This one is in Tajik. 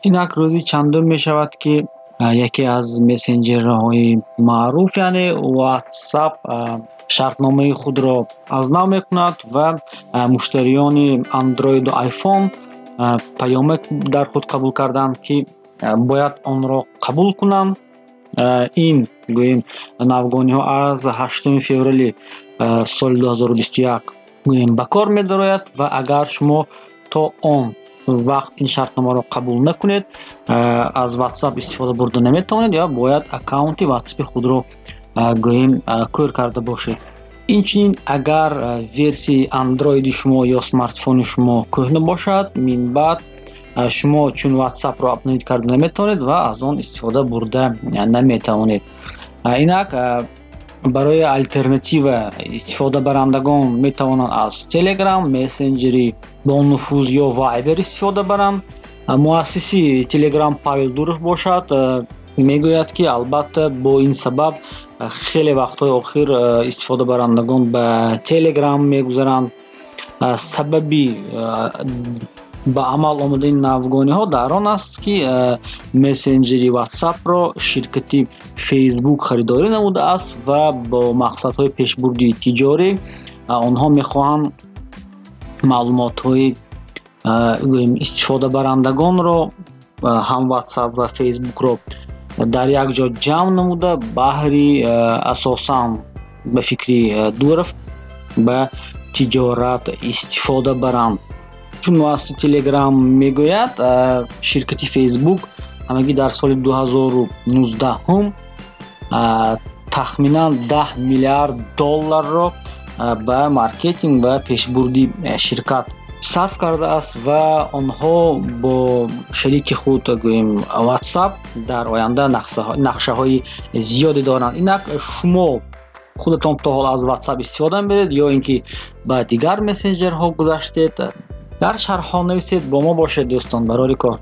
Инак рӯзи чандум мешавад, ки яке аз мессенҷерҳои маъруф, яъне WhatsApp, шартномаи худро аз нав мекунад ва муштариёни Android ва iPhone паёмак дар худ қабул карданд, ки бояд онро қабул кунанд. Ин, гӯем, навгониҳо аз 8 феврали соли 2021, гӯем, ба кор медарояд ва агар шумо то он вақт ин шартномаро қабул накунед, аз WhatsApp истифода бурда наметавонед ё бояд аккаунти WhatsApp худро, гӯем, кӯр карда бошед. Инчунин, агар версияи андроиди шумо ё смартфони шумо кӯҳна бошад, минбаъд шумо чун WhatsAppро обновить карда наметавонед ва аз он истифода бурда наметавонед. Инак, барои алтернатива истифодабарандагон метавонанд аз Telegram, мессенҷери бонуфуз, ё Viber истифода баранд. Муассиси Telegram Павел Дуров бошад, мегӯяд, ки албатта бо ин сабаб хеле вақтҳои охир истифодабарандагон ба Telegram мегузаранд. Сабаби ба амал омадани навгониҳо дар он аст, ки мессенҷери WhatsAppро ширкати Facebook харидорӣ намудааст ва бо мақсадҳои пешбурди тиҷорӣ онҳо мехоҳанд маълумотҳои истифодабарандагонро, ҳам WhatsApp ва Facebookро дар як ҷо ҷамъ намуда, баҳри, асосан ба фикри Дуров, ба тиҷорат истифода баранд. Чун муассиси Телеграм мегӯяд, ширкати Фейсбук ҳамагӣ дар соли 2019 тахминан 10 миллиард долларро ба маркетинг ва пешбурди ширкат сарф кардааст ва онҳо бо шарики худ, гӯем, WhatsApp, дар оянда нақшаҳои зиёде доранд. Инак, шумо худатон то ҳол аз WhatsApp истифода мебаред ё ин ки ба дигар мессенҷерҳо гузаштед? Дар шарҳҳо нависед. Бо мо бошед, дӯстон. Барори кор.